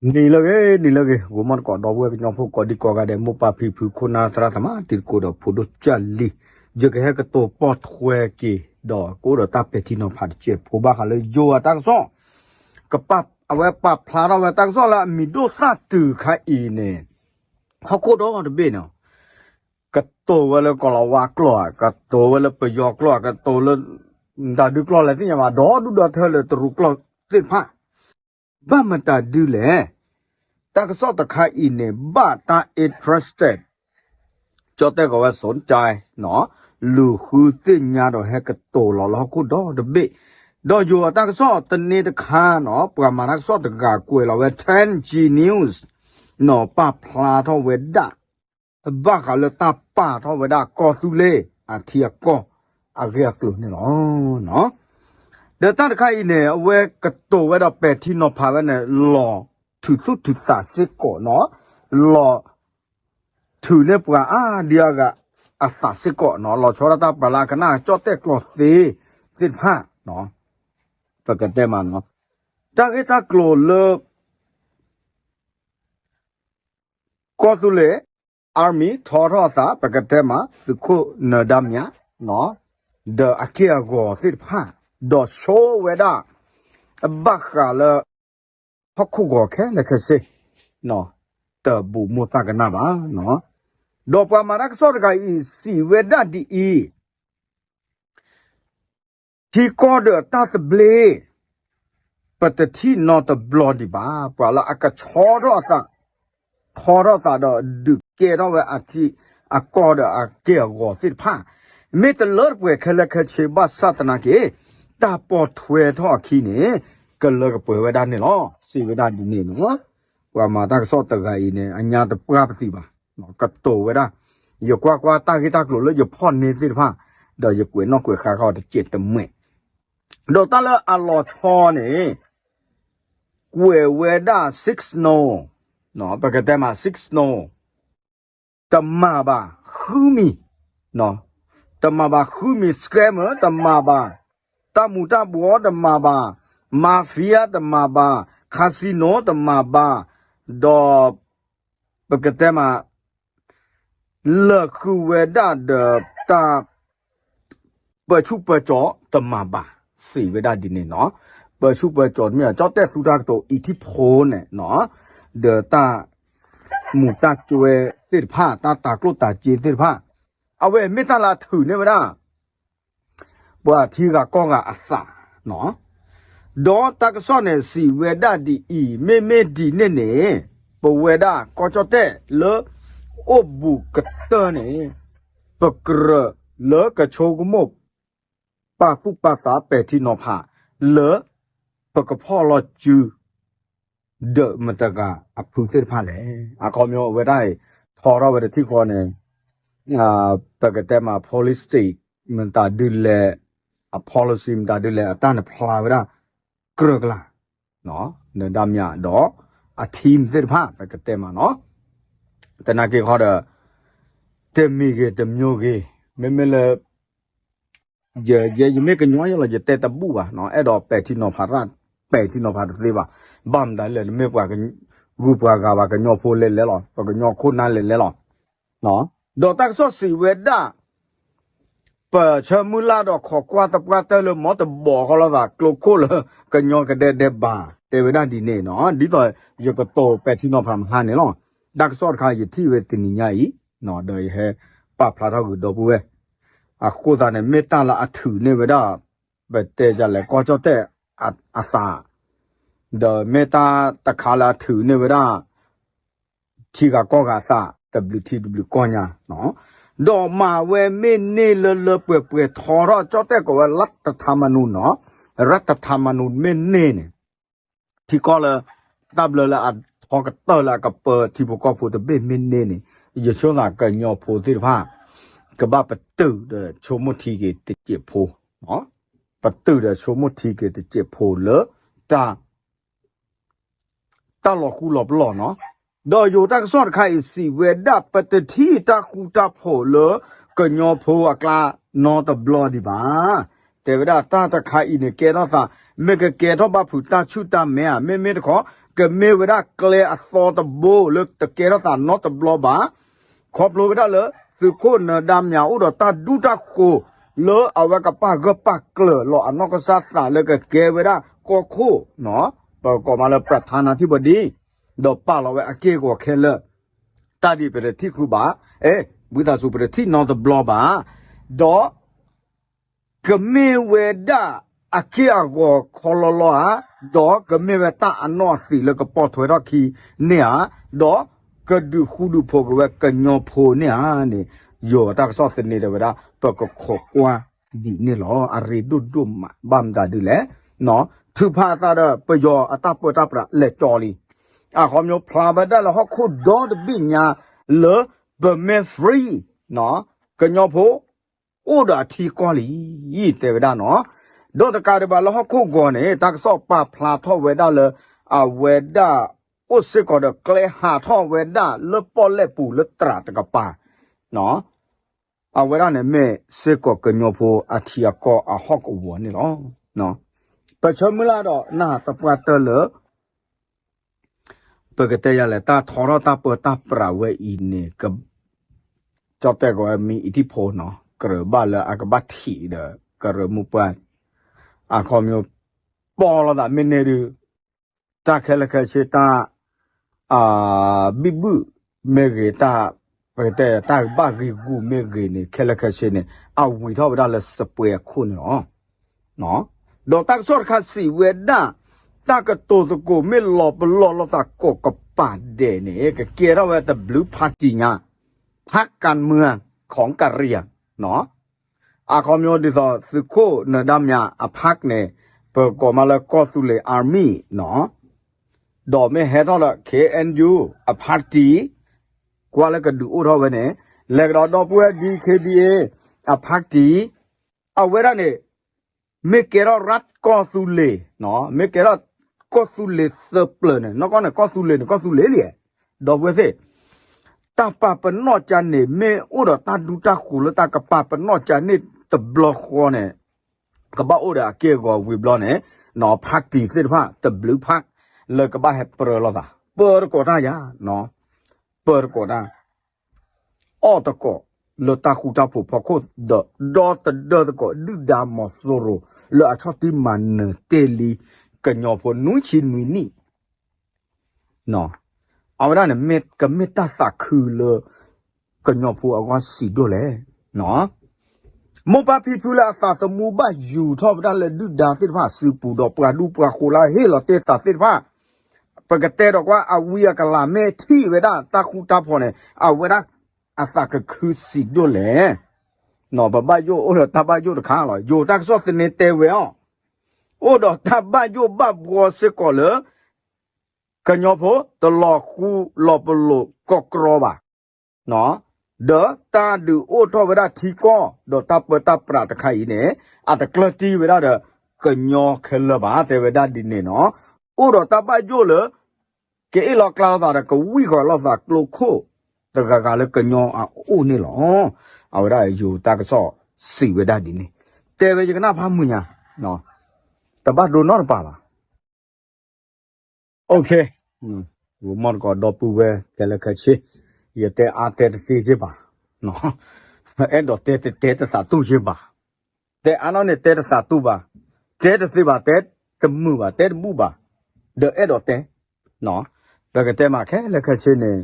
နံၤလၢအဂ့ၤ နံၤလၢအဂ့ၤ ဂီၤမီၢ်တကိး ဒီပုၢ်ဝဲၢ်ကညီဖိ ကိးဒံကိးဂၤဒဲး မိၢ်ပၢ်ဖံဖု ခိၣ်နၢ်သရၣ်သမါ တံၤသကိးဒီးဖိဒိၣ်ကၢ်လံၤ, ယကဟဲကတိၤပိာ်ထွဲက့ၤ ဒီးကအိၣ်ဒီးတၢ်ပဲာ်ထံနီၤဖးတစဲးဖိ ဘၣ်ဃးလၢယိၤအတၢ်ကစီၣ်, ကပာ် အဝဲပာ်ဖျါထီၣ်ဝဲတၢ်ကစီၣ်လၢအမံၤဒိၣ်သၣ်တုၤခါအံၤန့ၣ် ဟီၣ်ခိၣ်ဒီတဘ့ၣ်န့ၣ် ကတိၤဝဲလၢကီၤလၤဝါကျိာ်ဧါ, ကတိၤဝဲလၢပယီၤကျိာ်ဧါ, ကတိၤလၢ မတၤဒုကျိာ်လဲၣ်သ့ၣ်ညါဘၣ်, ဒီဒူၣ်ဒီထၢလၢတရူးကျိာ်သ့ၣ်တဖၣ်, ဘၣ်မတၤဒုလဲၣ်. တၢ်ကစီၣ်တခါအံၤန့ၣ် ဘၣ်တၢ် interested ကၠီတဲၣ်ကိးဝဲ စူၣ်ကၠဲ လူၤဃုသ့ၣ်ညါဒီးဟဲကတိၤလီၤလၢဟီၣ်ခိၣ်ဒီတဘ့ၣ်, ဒီးယိၤအတၢ်ကစီၣ်တန့ၢ်တခါန့ၣ် ပှၤမၤတၢ်ကစီၣ်တဂၤကွဲးလီၤဝဲ ten G News န့ၣ် ပာ်ဖျါထီၣ်ဝဲဒၣ် ဘၣ်ဃးလၢတၢ်ပာ်ထီၣ်ဝဲဒၣ်ကီၢ်သူလ့ၤအထံအကီၢ်အဂ့ၢ်အကျိၤန့ၣ်လီၤ. ဒီးတၢ်တခါအံၤန့ၣ် အဝဲကတိၤဝဲဒီးပဲာ်ထံနီၤဖးဝဲန့ၣ် လီၤထုးသူၣ်ထုးသးစ့ၢ်ကီးန့ၣ်, လီၤထုးန့ၢ်ပှၤအါဒံအါဂၤအသးစ့ၢ်ကီးန့ၣ်, လီၤဆီဒၣ်တၢ်ပှၤလၢအကနၣ်ကၠီၣ်တဲၣ်ကျိာ်သ့သ့ၣ်တဖၣ်, ပကတဲမးန့ၣ်, တၢ်ဂ့ၢ်တၢ်ကျိၤလၢ ကီၢ်သူလ့ၤ Army ထီထီၣ်အသး ပကတဲမး သုးခိၣ်နၢၤဒါမၠး ဒီးအက့ၢ်အဂီၤသ့ၣ်တဖၣ်, ဒီးဆိဝဲဒၣ် ဘၣ်ဃးလၢ ဟီၣ်ခိၣ်ဂီၤခဲလၢာ်ခဲဆ့ တဘူးမိၢ်သၣ်ကနၣ်ဘၣ်. ဒီးပှၤမၤတၢ်ကစီၣ်တဂၤအံၤ စံးဝဲဒၣ်ဒ်အံၤ, ထံကီၢ်ဒီးတၢ်သဘျ့ ပတထံၣ်နီတဘျီဒံးဘၣ်. ပှၤလၢအကဆီထီၣ်အသး, ထီထီၣ်သးဒီးဒုးကဲထီၣ်ဝဲအထံ အကီၢ်ဒီးအက့ၢ်အဂီၤသ့ၣ်တဖၣ်, မ့ၢ်တလၢတပှဲၤခဲလၢာ်ခဲဆ့ဘၣ်ဆၣ်သနာ်က့ တၢ်ပိာ်ထွဲထီၣ်အခံန့ၣ် ကလၢကပှဲၤဝဲဒၣ်န့ၣ်လီၤ. စံးဝဲဒၣ်ဒ်န့ၣ်လီၤ. ပှၤမၤတၢ်ကစီၣ်တဂၤအံၤန့ၣ် အညါတပှၢ်ပသံးဘၣ်, ကတိၤဝဲဒၣ်, ယကွၢ်ကွၢ်တၢ်ဂ့ၢ်တၢ်ကျိၤလၢယဖီၣ်န့ၢ်သ့ၣ်တဖၣ်, ဒီးယကွဲးနီၣ်ကွဲးဃါဃီတစဲးတမှဲာ် ဒီးတၢ်လၢအလီၤဆီန့ၣ် ကွဲးဝဲဒၣ် six no, ပကတဲမး six no, တမၤဘၣ်ဃုမံၤ, တမၤဘၣ်ဃုမံၤ scammer တမၤဘၣ်, တၢ်မူၤတၢ်ဘှီတမၤဘၣ်, mafia တမၤဘၣ်, casino တမၤဘၣ်, ဒီး ပကတဲမး လၢာ်ဃုာ်ဝဲဒၣ်ဒီးတၢ် ပၢဆူၣ်ပၢကၠီတမၤဘၣ်, စံးဝဲဒၣ်ဒ်န့ၣ်န့ၣ်, ပၢဆူၣ်ပၢကၠီတမ့ၢ် ကၠီၣ်တဲၣ်သူတၢ်ကတိၤ အံၤထံဖိန့ၣ်န့ၣ်, ဒီးတၢ်မူၤတၢ်ကွဲသ့ၣ်တဖၣ် တၢ်တၤကျိၣ်တၤစ့သ့ၣ်တဖၣ်, အဝဲမ့ၢ်တၢ်လၢအထုးန့ၢ်ဝဲဒၣ် ပှၤထံဂၤကီၢ်ဂၤအသးန့ၣ်, ဒီးတၢ်ကစီၣ်န့ၣ် စံးဝဲဒၣ်ဒ်အံၤ, မ့မ့ၢ်ဒ်န့ၣ်န့ၣ် ပဝဲဒၣ်ကီၢ်ကၠီၣ်တဲၣ်လၢ အိၣ်ဘူးကတၢၢ်န့ၣ် ပကြၢးလၢကဆိကမိၣ် ပာ်သူၣ်ပာ်သးပဲာ်ထံနီၤဖးလၢ ပကဖီၣ်လီၤစု ဒီးမတၤတဂၤအဖုသ့ၣ်တဖၣ်လဲၣ်. အခီပညီအဝဲဒၣ်အံၤ ထီထီၣ်ဝဲတထံၣ်ဃီန့ၣ် ပကတဲမး policy မတၤဒ်လဲၣ်, အ policy မတၤဒ်လဲၣ် အတၢ်န့ၣ်ဖျါဝဲဒၣ် ကြၢးကလာ် နဒါမြဒီး အ team သ့ၣ်တဖၣ် ပကတဲမးန့ၣ်, သနာ်က့ဃီဒီး တမံၤဂ့ၤတမံၤဂ့ၤ မ့မ့ၢ်လၢ ယ ယ ယမ့ၢ်ကညီယဲလီၤ ယတဲတဘူၣ်ဘၣ်, အဲၣ်ဒိးပဲာ်ထံနီၤဖးရၣ် ပဲာ်ထံနီၤဖးတသ့ဘၣ်, ဘၣ်မတၤလဲၣ် တမ့ၢ်ပှၤဂုၤပှၤဂၤဘၣ် ကညီဖိလဲၤလဲၤလီၤ ပှၤကညီခိၣ်နၢ်လဲၤလဲၤလီၤ. ဒီးတၢ်ကစီၣ်စံးဝဲဒၣ် ပဆၢမုၢ်လၢ်ဒီးခိးကွၢ်သပှၢ်တၢၢ်လၢ မ်တဘီးဃီလိာ်သးကျိခိၣ်လၢ ကညီကဒဲဒဲးဘၣ် တဲဝဲဒၣ်ဒ်န့ၣ်န့ၣ်, ဒ်သိးယကတိၤပဲာ်ထံနီၤဖးမဟါန့ၣ်လီၤ. တၢ်ကစီၣ်တခါ ယထံၣ်ဝဲတနံၤညါအံၤ ဒီးယဟဲပာ်ဖျါထီၣ်ဂုၤဒီပုၢ်ဝဲၢ်, အဃိသတးန့ၣ် မ့ၢ်တၢ်လၢအထုးန့ၢ်ဝဲဒၣ် ပတဲဒ်လဲၣ် ကီၢ်ကၠီၣ်တဲၣ်အသး, ဒီးမ့ၢ်တၢ်တခါလၢအထုးန့ၢ်ဝဲဒၣ် ထံဂၤကီၢ်ဂၤအသး တဘျုးထံတဘျုးကီၢ်ညါ, ဒီးမၤဝဲမ့ၢ်န့ၢ်လၢလၢပှဲၤပှဲၤထီထီၣ် ကၠီၣ်တဲၣ်ကိးဝဲ รัฐธรรมนูญ န့ၣ်, รัฐธรรมนูญ မ့ၢ်န့ၢ်န့ၣ် ထံကီၢ်လၢ တၢ်ဘျၢလၢအထီကတၢၢ်လၢအကပၢထံဖိကီၢ်ဖိတဘ့ၣ်မ့ၢ်န့ၢ်န့ၣ်, ယဆိသးကညီဖိသ့ၣ်တဖၣ် ကဘၣ်ပတုာ်ဒီးဆိကမိၣ်ထံက့ၤတစဲးဖိ, ပတုာ်ဒီးဆိကမိၣ်ထံက့ၤတစဲးဖိလၢ တၢ် တၢ်လီၤဃူလီၤပလီၢ်န့ၣ်, ဒီးယိၤတၢ်ကစီၣ်တခါအံၤ စံးဝဲဒၣ်ပတထံၣ်တၢ်ဃူတၢ်ဖိးလၢ ကညီဖိအကျါနီတဘျီဒံးဘၣ်. တဲဝဲဒၣ်တၢ်တခါအံၤန့ၣ် ကဲထီၣ်သး မ့ၢ်ကကဲထီၣ်ဘၣ်ဖုးတၢ်ဆူၣ်တၢ်မဲဧါ, မ့မ့ၢ်တခီ ကမ့ၢ်ဝဲဒၣ်ကျဲအသီတဘိလၢတကဲထီၣ်သးနီတဘျီဘၣ်. ခီဖျိဝဲဒၣ်လၢ သုးခိၣ်နၢၤဒါမၠးအိၣ်ဒီးတၢ်ဒူတၢ်ဃိၤ လၢအဝဲကပာ်ဂၢၢ်ပာ်ကျၢၤလီၤအနီၢ်ကစၢ်သးလၢကကဲဝဲဒၣ်ကီၢ်ခိၣ်, ပကိးမးလၢ ပြထါနါထံပဒံ ဒီးပာ်လီၤဝဲအက့ၢ်အဂီၤခဲလၢာ်, တၢ်ဒ်ပတထံၣ်ဃုာ်ဘၣ်, အဲ, ဝံသးစူၤပတထံၣ်နီတဘျီဘၣ်, ဒီး ကမ့ၢ်ဝဲဒၣ်အက့ၢ်အဂီၤခီလီလီဧါ, ဒီးကမ့ၢ်ဝဲတၢ်အနီၢ်အသံးလၢကပိာ်ထွဲထီၣ်ခံန့ၣ်ဧါ, ဒီးကဒုးဃူဒုးဖိးက့ၤဝဲကညီဖိန့ၣ်ဧါန့ၣ်, ယိၤတၢ်ကစီၣ်သန့တဲဝဲဒၣ် ပကခိးကွၢ်ဒ်န့ၣ်လီၤ. အရ့ဒိၣ်ဒိၣ်မး ဘၣ်မတၤဒ်လဲၣ်, ထုးဖးအသးဒီးပယီၤအတၢ်ပၢတၢ်ပြးလဲၤကၠီလံ. အခီပညီဖျါဝဲဒၣ်လၢဟီၣ်ခိၣ်ဒီတဘ့ၣ်ညါလၢ ပမ့ၢ် free ကညီဖိ အိၣ်ဒီးအထံကီၢ်လံ, တဲဝဲဒၣ်နီၤ. ဒီးတကးဒံးဘၣ်လၢဟီၣ်ခိၣ်ဂီၤန့ၣ် တၢ်ကစီၣ်ပာ်ဖျါထီၣ်ဝဲဒၣ်လၢ အဝဲဒၣ် အိၣ်စ့ၢ်ကီးဒီးကျဲဟးထီၣ်ဝဲဒၣ်လၢပီၣ်လဲၣ်ပူၤလၢတြးတကပၤ, အဝဲဒၣ်န့ၣ်မ့ၢ်စ့ၢ်ကီးကညီဖိအထံအကီၢ်အဟီၣ်ကဝီၤန့ၣ်လီၤ. ပဆၢမုၢ်လၢ်ဒီးနၢ်သပှၢ်တၢၢ်လၢ ပကတဲယၤလဲၣ် တၢ်ထီထီၣ်တၢ်ပၢတၢ်ပြးဝဲအံၤန့ၣ် ကၠီၣ်တဲၣ်ကီးဝဲမ့ၢ်အံၤထံၣ်ဖိနီၤ ကြၢးဘၣ်လၢအကဘၣ်ထံးဒီး ကရၢမိၢ်ပှၢ် အခီပညီ ပီၢ်လိာ်သးမ့ၢ်န့ၢ်ဒုး တၢ်ခဲလၢာ်ခဲဆ့တၢ် ဘံၣ်ဘုၣ်မ့ၢ်ဂ့ၤ တၢ် ပကတဲတၢ်ဘၣ်ဂံာ်ဂူာ်မ့ၢ်ဂ့ၤန့ၣ် ခဲလၢာ်ခဲဆ့န့ၣ် အဝံၤထီၣ်ဝဲဒၣ်လၢစပွဲအခိၣ်န့ၣ်လီၤ. ဒီးတၢ်ကစီၣ်တခါစံးဝဲဒၣ် တၢ်ကတိၤသကိးမ့ၢ်လီၤပလိာ်လိာ်သးကိးကပၤဒဲးန့ၣ် ကကဲထီၣ်ဝဲတဘျုး party ညါ พรรคการเมืองของกะเหรี่ยง အခီပညီဒ်သိး သုးခိၣ်နၢၤဒါမၠးအ park န့ၣ် ပကိးမးလၢကီၢ်သူလ့ၤ army နီၤ ဒီးမ့ၢ်ဟဲထီၣ်ဒီး K N U အ party ကွၢ်လၢကဒုးအိၣ်ထီၣ်ဝဲန့ၣ် လဲၤကဒီးဒီပုၢ်ဝဲၢ် D K B A အ party အဝဲဒၣ်န့ၣ် မ့ၢ်ကဲထီၣ်ရၢၣ်ကီၢ်သူလ့ၤ, မ့ၢ်ကဲထီၣ်ကီၢ်သူလ့ၤသၢပျၢၤန့ၣ် နီၢ်ကီၢ်န့ၣ် ကီၢ်သူလ့ၤန့ၣ် ကီၢ်သူလ့ၤလံ, ဒီပုၢ်ဝဲၢ်သ့ၣ်, တၢ်ပာ်ပနီၣ်ကန့ၣ် မ့ၢ်အိၣ်ဒီးတၢ်ဒူတၢ်ဃိၤလၢတၢ်ကပာ်ပနီၣ်ကန့ၣ်တဘျီဃီန့ၣ် ကဘၣ်အိၣ်ဒီးအက့ၢ်အဂီၤဝံၤဘျီန့ၣ် party သ့ၣ်တဖၣ် တဘျုး park လၢကဘၣ်ဟဲပြၢလိာ်သး ပၢတကိးတၢ်ယၤ, ပၢတကိးတၢ် အီၣ်တကိးလၢတၢ်ဃူတၢ်ဖိးဖီခိၣ်ဒီး ဒီတဒၢသကိးဒုၣ်ဒါမီၤစိရိၤ လၢအဆီၣ်တံၢ်မၤနၢၤတ့ၢ်လံ ကညီဖိနွံဆံနွံနံၣ်, အဝဲဒၣ်န့ၣ် ကမ့ၢ်တၢ်သးခုလၢ ကညီဖိအဂီၢ်စံးဒိၣ်လဲၣ်. မိၢ်ပၢ်ဖံဖုလၢအသးသမူဘၣ်ယူၤထီၣ်ဝဲဒၣ်လၢဒုၣ်ဒါသ့ၣ်တဖၣ်အစုပူၤ ဒီးပှၤဒူပှၤဃိၤလၢဟ့ၣ်လီၤတ့ၢ်သးသ့ၣ်တဖၣ် ပကတဲဒီးကွၢ် အဝံအကလၤမ့ၢ်ထံၣ်ဝဲဒၣ်တၢ်ဃူတၢ်ဖိးန့ၣ် အဝဲဒၣ်အသးကခုစံးဒိၣ်လဲၣ်. ပဘၣ်ယိၣ်အိၣ်ဒီးတၢ်ဘၣ်ယိၣ်တခါလီၤ. ယိၤတၢ်ကစီၣ်သန့တဲဝဲအီၤ, အိၣ်ဒီးတၢ်ဘၣ်ယိၣ်ဘၣ်ဘှီစ့ၢ်ကီးလၢ ကညီဖိတလီၤဃူလီၤပလိာ်ကီၢ်ကြီဘၣ်. ဒီးတၢ်ဒုးအိၣ်ထီၣ်ဝဲဒၣ်ထံကီၢ် ဒီးတၢ်ပၢတၢ်ပြးတခါအံၤန့ၣ် အတကျၢၢ်တံၢ်ဝဲဒၣ်ဒီး ကညီခဲလၢာ်ဘၣ် တဲဝဲဒၣ်ဒ်န့ၣ်နီၤ. အိၣ်ဒီးတၢ်ဘၣ်ယိၣ်လၢ ကအ့ၣ်လိာ်ကျါလိာ်သးဒီး ကဝံၣ်ဃီၤလိာ်သးကျိခိၣ် တဂၤဂၤလၢကညီအအိၣ်န့ၣ်လီၤ. အဝဲဒၣ်ယိၤတၢ်ကစီၣ်စံးဝဲဒၣ်ဒ်န့ၣ် တဲဝဲယကနၣ်ဖးမုၢ်ညါ တဘၣ်ဒိနီတပၤဘၣ်. အိၣ်ခ့, ဂီၤမီၢ်တကိးဒီပုၢ်ဝဲၢ်ခဲလၢာ်ခဲဆ့, ယတဲအါတဲတသ့က့ဘၣ်, အဲၣ်ဒိးတဲတတဲတသးတူၢ်က့ဘၣ်, တဲအါနီၢ်န့ၣ်တဲတသးတူၢ်ဘၣ်, တဲတသ့ဘၣ်, တဲတမုာ်ဘၣ်, တဲတဘူၣ်ဘၣ်, ဒီးအဲၣ်ဒိးတဲ, ပကတဲမးခဲလၢာ်ခဲဆ့န့ၣ်,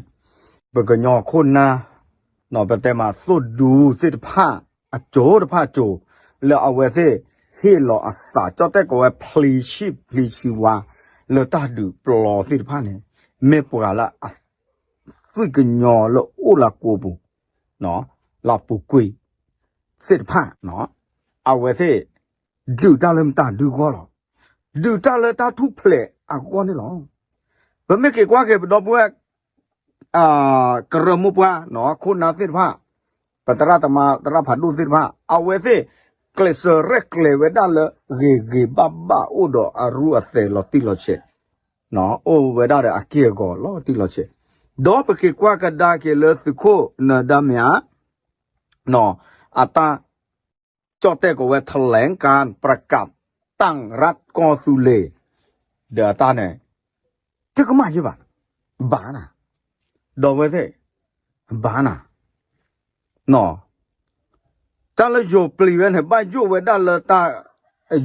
ပကညီခိၣ်နၢ်, ပတဲမးသိၣ်ဒူသ့ၣ်တဖၣ်, အစိၤတဖၣ်အစိၤ, လၢအဝဲသ့ၣ်ဟ့ၣ်လီၤအသး ကၠီၣ်တဲၣ်ကိးဝဲ ဖျံဆံၣ်ဖျံဆံဝါ လၢတၢ်ဒုးပျီသ့ၣ်တဖၣ်န့ၣ်, မ့ၢ်ပှၤလၢအသွံၣ်ကညီၤလၢအိၣ်လၢကိးပူၤ, လၢပူၤကွံာ်သ့ၣ်တဖၣ်, အဝဲသ့ၣ်ဒုးတၢ်လၢမတၤဒုဂီၢ်လီၤ. ဒုးတၢ်လၢတၢ်ထူၣ်ဖျဲးအဂီၢ်န့ၣ်လီၤ. ပမ့ၢ်က့ၤကွၢ်က့ၤပဒီပုၢ်ဝဲၢ် ကရၢမိၢ်ပှၢ်, ခိၣ်နၢ်သ့ၣ်တဖၣ်, ပသရၣ်သမါသရၣ်ဖးဒိၣ်သ့ၣ်တဖၣ်, အဝဲသ့ၣ်ကျဲးစၢးရဲၣ်ကျဲၤဝဲဒၣ်လၢဂ့ၤဂ့ၤဘၣ်ဘၣ် အိၣ်ဒီးအရူအသဲးလီၤတံၢ်လီၤဆဲး, အိၣ်ဝဲဒၣ်ဒီးအက့ၢ်အဂီၤလီၤတံၢ်လီၤဆဲး, ဒီးပက့ၤကွၢ်ကဒါက့ၤလၢသုးခိၣ်နၢၤဒါမၠး အတၢ် ကၠီၣ်တဲၣ်ကိးဝဲ แถลงการณ์ประกาศตั้งรัฐ ကီၢ်သူလ့ၤ ဒီးအတၢ်န့ၣ် တကမၣ်ယဲဘၣ်, ဘၣ်နၤ, ဒီးဝဲသ့ၣ် ဘၣ်နၤ, တၢ်လၢယိၤပျံၤဝဲန့ၣ် ဘၣ်ယိၣ်ဝဲဒၣ်လၢတၢ်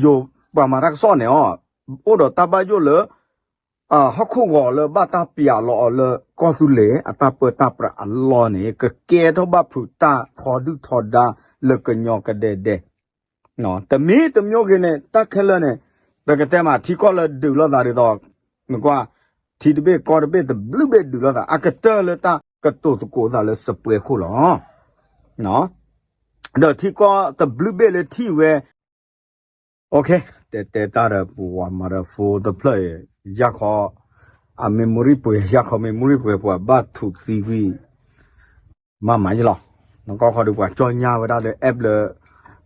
ယိၤပှၤမၤတၢ်ကစီၣ်န့ၣ်အီၤ, အိၣ်ဒီးတၢ်ဘၣ်ယိၣ်လၢ ဟီၣ်ခိၣ်ဂီၤလၢဘၣ်တၢ်ပျးလီၤအီၤလၢကီၢ်သူလ့ၤ အတၢ်ပၢတၢ်ပြးအလီၢ်န့ၣ် ကကဲထီၣ်ဘၣ်ဖုးတၢ်ထီဒုၣ်ထီဒါလၢကညီကဒဲကဒဲ တမံၤတမံၤဂ့ၤန့ၣ် တၢ်ခဲလၢာ်န့ၣ် ပကတဲမး ထံကီၢ်လၢဒုးလိာ်သးဒ်သိး မ့ၢ်ကွၢ် ထံတဘ့ၣ်ကီၢ်တဘ့ၣ်တဘျုးဘ့ၣ်ဒုးလိာ်သး အကတၢၢ်လၢတၢ်ကတိၤသကိးသးလၢစပွဲခိၣ်လီၤ. ဒီးထံကီၢ်တဘျုးဘ့ၣ်လၢထံၣ်ဝဲ OK, တဲတဲတၢ်ဒီးပဝၤမၤဒီး phone တဖျၢၣ်အံၤ ယၢ်ခီ အ memory ပှဲၤ ယၢ်ခီ memory ပှဲၤ ပှၤဘၣ်ထူးသံကွံာ် မၤမၤယလီၤ. နကီၢ်ခီဒုးပှၤကၠီညါဝဲဒၣ်လၢ app လၢ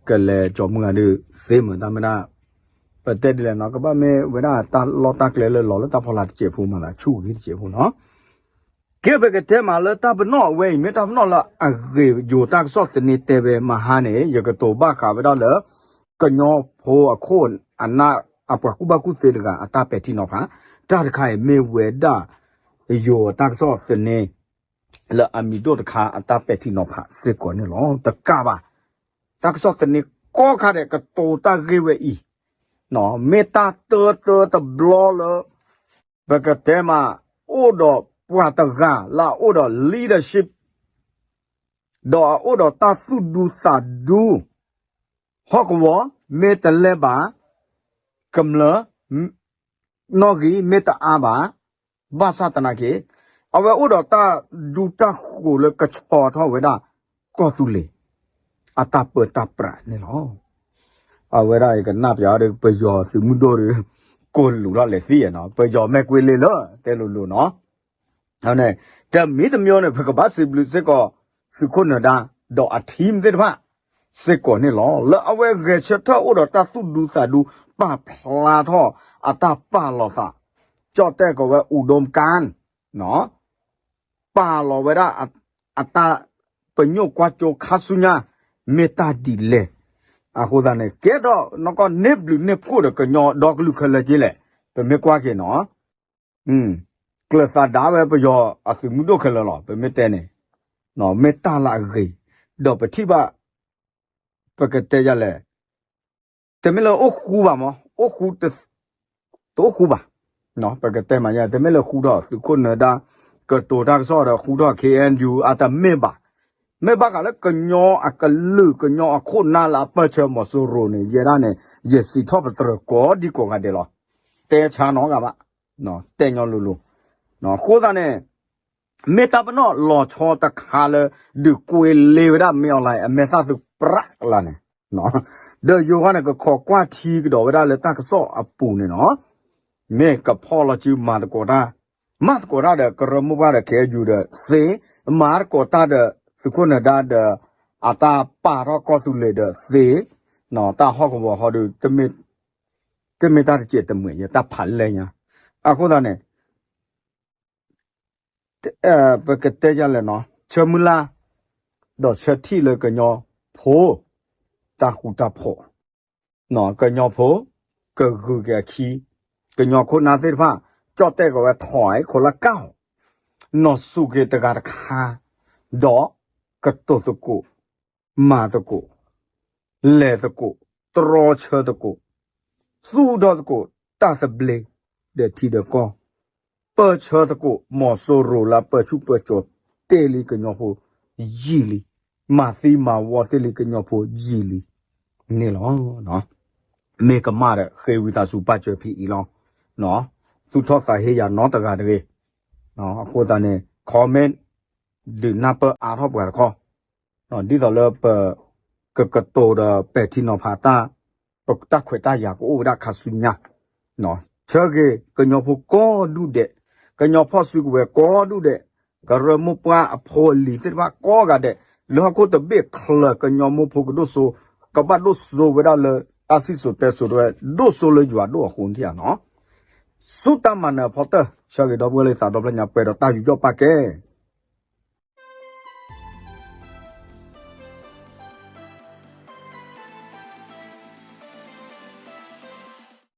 ကလဲၤကၠီမုၢ်ဂၤဒုး သ့မုာ်တၢ်မ့ၢ်ဒၣ် ပတဲဒ်လဲၣ်နီၤ ကဘၣ်မ့ၢ်ဝဲဒၣ်တၢ်လီၢ်တၢ်ကျဲလၢလီၤလၢတၢ်ဖီလာ်တစဲးဖိမၤသးဆူၣ်ဂ့ၤတစဲးဖိနီၤ. ကဲပကတဲမးလၢတၢ်ပနီၣ်အဝဲအံၤ မ့ၢ်တၢ်ပနီၣ်လၢအဂ့ၤယိၤတၢ်ကစီၣ်သန့တဲဝဲမဟါန့ၣ် ယကတိၤဘၣ်ဃးဝဲဒၣ်လၢ ကညီဖိအခိၣ်အနၢ် အပှၤကူၣ်ဘၣ်ကူၣ်သ့တဂၤအတၢ်ပဲာ်ထံနီၤဖး, တၢ်တခါအံၤမ့ၢ်ဝဲဒၣ် ယိၤတၢ်ကစီၣ်သန့ လၢအမံၤဒိၣ်တခါအတၢ်ပဲာ်ထံနီၤဖးစ့ၢ်ကီးန့ၣ်လီၤ. တကးဘၣ် တၢ်ကစီၣ်သန့ကိးခါဒဲးကတိၤတၢ်ဂ့ၢ်ဝဲအံၤ မ့ၢ်တၢ်တၢတၢတဘျီလၢ ပကတဲမး အိၣ်ဒီးပှၤတဂၤလၢအအိၣ်ဒီး leadership ဒီးအအိၣ်ဒီးတၢ်သူၣ်ဒူသးဒူ ဟီၣ်ကဝီၤ မ့ၢ်တလဲၤဘၣ် ကမျၢၢ် နီၣ်ဂံၢ်မ့ၢ်တအါဘၣ်, ဘၣ်ဆၣ်သနာ်က့ အဝဲအိၣ်ဒီးတၢ်ဒူတၢ်ဃိၤလၢကဆီထီၣ်ဝဲဒၣ် ကီၢ်သူလ့ၤ အတၢ်ပၢတၢ်ပြးန့ၣ်လီၤ. အဝဲဒၣ်ယကနၣ်ပျးဒီး ပယီၤသုးမုၢ်ဒိၣ်ဒီး ကိၢ်လူၤထီၣ်လဲၤသံနီၤ, ပယီၤမ့ၢ်ကွ့လ့လၢ တဲလိၤလိၤနီၤ တမံၤတမံၤန့ၣ် ပကဘၣ်စံးဘျုးစ့ၢ်ကီး သုးခိၣ်နၢၤဒါ ဒီးအ team သ့ၣ်တဖၣ် စ့ၢ်ကီးန့ၣ်လီၤ. လၢအဝဲဂဲၤဆၢထၢၣ်အိၣ်ဒီးတၢ်သူၣ်ဒူသးဒူ ပာ်ဖျါထီၣ်အတၢ်ပာ်လီၤသး ကၠီၣ်တဲၣ်ကိးဝဲ အူဒိၣ်ကၣ် ပာ်လီၤဝဲဒၣ် အတၢ်ပညိၣ်ကွၢ်စိခါဆူညါ မ့ၢ်တၢ်ဒ်လဲၣ်. အဃိသတးန့ၣ် ကဲထီၣ်နီၢ်ကီၢ်န့ၢ်ဘျုးန့ၢ်ဖှိၣ်ဒီးကညီဒီကလုာ်ခဲလၢာ်က့လဲၣ်. ပမ့ၢ်ကွၢ်က့ၤနီၤ ကျၢၤသးဒါဝဲပယီၤအသုးမုၢ်ဒိၣ်ခဲလၢာ်လီၤ. ပမ့ၢ်တဲန့ၣ် မ့ၢ်တၢ်လၢအဂ့ၤ ဒီးပထံၣ်ဘၣ် ပကတဲယၤလဲၣ် တမ့ၢ်လၢအိၣ်ဃူဘၣ်မး အိၣ်ဃူ တအိၣ်ဃူဘၣ်. ပကတဲမးယဲ တမ့ၢ်လၢဃူထီၣ်သုးခိၣ်နၢၤဒါ ကတိၤတၢ်ကစီၣ်ဒီးဃူထီၣ် ခ့ၣ်အဲၣ်ယူၣ် အတမ့ၢ်ဘၣ်. မ့ၢ်ဘၣ်ဃးလၢကညီအကလုာ် ကညီအခိၣ်နၢ်လၢအပၢၢ်ဆၢမီၤစိရိၤန့ၣ် ယဲဒၣ်န့ၣ် ယစံးထီၣ်ပတြၢၤကိးဒံကိးဂၤဒဲးလီၤ. တဲဆါနီတဂၤဘၣ်. တဲညီလိၤလိၤ. အဃိသတးန့ၣ် မ့ၢ်တၢ်ပနီၣ်လီၤဆီတခါလၢ ဒုးကွ့လ့ဝဲဒၣ် မင်းအောင်လှိုင် အမဲာ်သၣ်သုးပြးကလာ်န့ၣ် ဒီးယိၤဟၣ်န့ၣ် ကခိးကွၢ်ထံကဒီးဝဲဒၣ်လၢတၢ်ကစီၣ်အပူၤန့ၣ်နီၤ မ့ၢ်ကဖီၣ်လီၤစုမၤသကိးတၢ်, မၤသကိးတၢ်ဒီးကရၢမိၢ်ပှၢ်ဒီး ခ့ၣ်အဲၣ်ယူၣ်ဒီးသ့, မၤသကိးတၢ်ဒီးသုးခိၣ်နၢၤဒါဒီး အတၢ်ပာ်ထီၣ်ကီၢ်သူလ့ၤဒီးသ့, တၢ်ဟီၣ်ကဝီၤဟီဒီး တမ့ၢ်တၢ်တစဲးတမှဲး တၢ်ဖးလဲၢ်ညါ. အဃိသတးန့ၣ် ပကတဲယၤလဲၣ်နီၤ ဆၢမုၢ်လၢ် ဒီးဆၢထံၣ်လၢကညီဖိ တၢ်ဃူတၢ်ဖိး, ကညီဖိ ကဂုၤက့ၤအခံ, ကညီခိၣ်နၢ်သ့ၣ်တဖၣ် ကၠီၣ်တဲၣ်ကဝဲထီၣ်အခိၣ်လၢကၢ်, နီၢ်စူၢ်က့ၤတဂၤတခါ, ဒီးကတိၤသကိး, မၤသကိး, လဲၤသကိး, တြီဆၢသကိး, သူၣ်ထီၣ်သကိး တၢ်သဘျ့ ဒီးထံဒီးကီၢ် ပၢၢ်ဆၢသကိး မီၤစိရိၤလၢအပၢဆူၣ်ပၢစိးတ့ၢ်လံကညီဖိယံာ်လံ, မၤသံမၤဝီတ့ၢ်လံကညီဖိယံာ်လံန့ၣ်လီၤ. မ့ၢ်ကမၣ်ဒီး ဃ့ဝံသးစူၤပာ်စၢၤဖဲအံၤလီၤ. သူၣ်ထီၣ်သးဟ့ယၤနီတဂၤတဂ့ၤ. အဃိသတးန့ၣ် comment ဒုးနၢ်ပၢၢ်အါထီၣ်ပှၤတခီ ဒ်သိးလၢပ ကကတိၤဒီးပဲာ်ထံနီၤဖးတၢ်, ပတၢ်ခွဲးတၢ်ယာ်ကအိၣ်ဝဲဒၣ်ခါဆူညါ, ဆၢဂ့ၤကညီဖိကိးဒူၣ်ဒဲး, ကညီဖီၣ်စုကဝဲၤကိးဒူၣ်ဒဲး, ကရၢမိၢ်ပှၢ်အဖိအလံၤသ့ၣ်တဖၣ်ကိးဂၤဒဲး, လၢဟီၣ်ခိၣ်တဘ့ၣ်ချၢကညီမိၢ်ဖိကဒိၣ်စိ, ကဘၣ်ဒိၣ်စိဝဲဒၣ်လၢတၢ်စံၣ်စိၤတဲစိၤတဝဲ, ဒိၣ်စိလၢယွၤဒိၣ်အဃိန့ၣ်ဧါနီၤ. ဆူတၢ်မၤနၢၤအဖီတၢၢ် ဆၢဂ့ၤဒီပုၢ်ဝဲၢ်လၢသးဒီဖျၢၣ်ညါပှဲၤဒီးတၢ်ယူးယီၣ်ပာ်ကဲ